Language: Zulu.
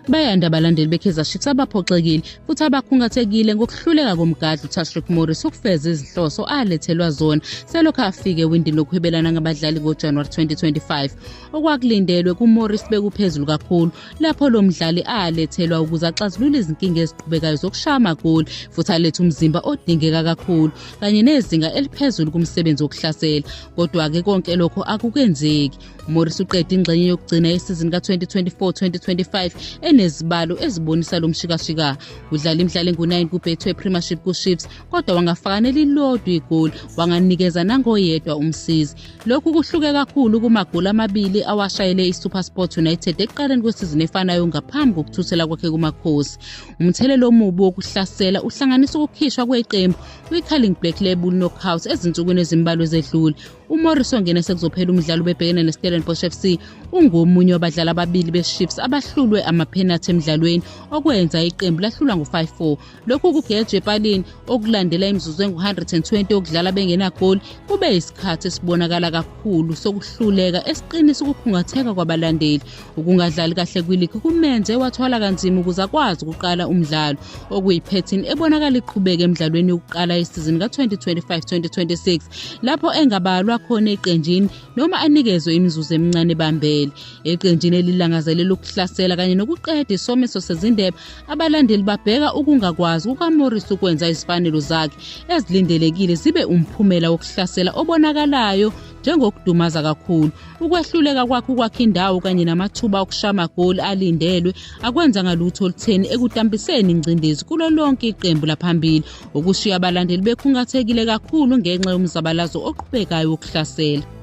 Bayanda abalandeli beKaizer Chiefs abaphoxekile futhi abakhungathekile ngokuhluleka komgadli uTashreeq Morris ukufeza izinhloso alethelwa zona selokhu afike ewindini lokuhwebelana ngabadlali ngoJanuwari 2025. Okwakulindelwe kuMorris bekuphezulu kakhulu lapho lo mdlali alethelwa ukuze axazulule izinkinga eziqhubekayo zokushaya amagoli futhi alethe umzimba odingeka kakhulu kanye nezinga eliphezulu kumsebenzi wokuhlasela. Kodwa-ke konke lokho akukenzeki. UMorris uqede ingxenye yokugcina yesizini ka-2024-2025 enezibalo ezibonisa lo mshikashika. Udlala imidlalo engu-9 kuBetway Premiership kuChiefs kodwa wangafaka nelilodwa igoli, wanganikeza nangoyedwa umsizi. Lokhu kuhluke kakhulu kumagoli amabili awashayele iSuperSport United ekuqaleni kwesizini efanayo ngaphambi kokuthuthela kwakhe kuMakhosi. Umthelela omubi wokuhlasela uhlanganisa ukukhishwa kweqembu kwi-Carling Black Label Knockout ezinsukwini ezimbalwa ezedlule. UMorris ongene sekuzophela umdlalo ubebhekene neStellenbosch FC ungomunye wabadlali ababili beChiefs abahlulwe amaphenathi emdlalweni okwenza iqembu lahlulwa ngo-5-4. Lokhu kugejwe epalini okulandela imizuzu engu-120 yokudlala bengenagoli kube isikhathi esibonakala kakhulu sokuhluleka esiqinisa ukukhungatheka kwabalandeli. Ukungadlali kahle kwiligi kumenze wathwala kanzima ukuze akwazi ukuqala umdlalo, okuyiphethini ebonakala iqhubeka emidlalweni yokuqala yesizini ka-2025-2026 lapho engabalwa khona eqenjini noma anikezwe imizuzu emincane ebambele. Eqenjini elilangazelela ukuhlasela kanye nokuqeda isomiso sezindebe, abalandeli babheka ukungakwazi kukaMorris ukwenza izifanelo zakhe ezilindelekile zibe umphumela wokuhlasela obonakalayo njengokudumaza kakhulu. Ukwehluleka kwakhe ukwakha indawo kanye namathuba okushaya amagoli alindelwe akwenzanga lutho olutheni ekutambiseni ingcindezi kulo lonke iqembu laphambili, okushiya abalandeli bekhungathekile kakhulu ngenxa yomzabalazo oqhubekayo wokuhlasela.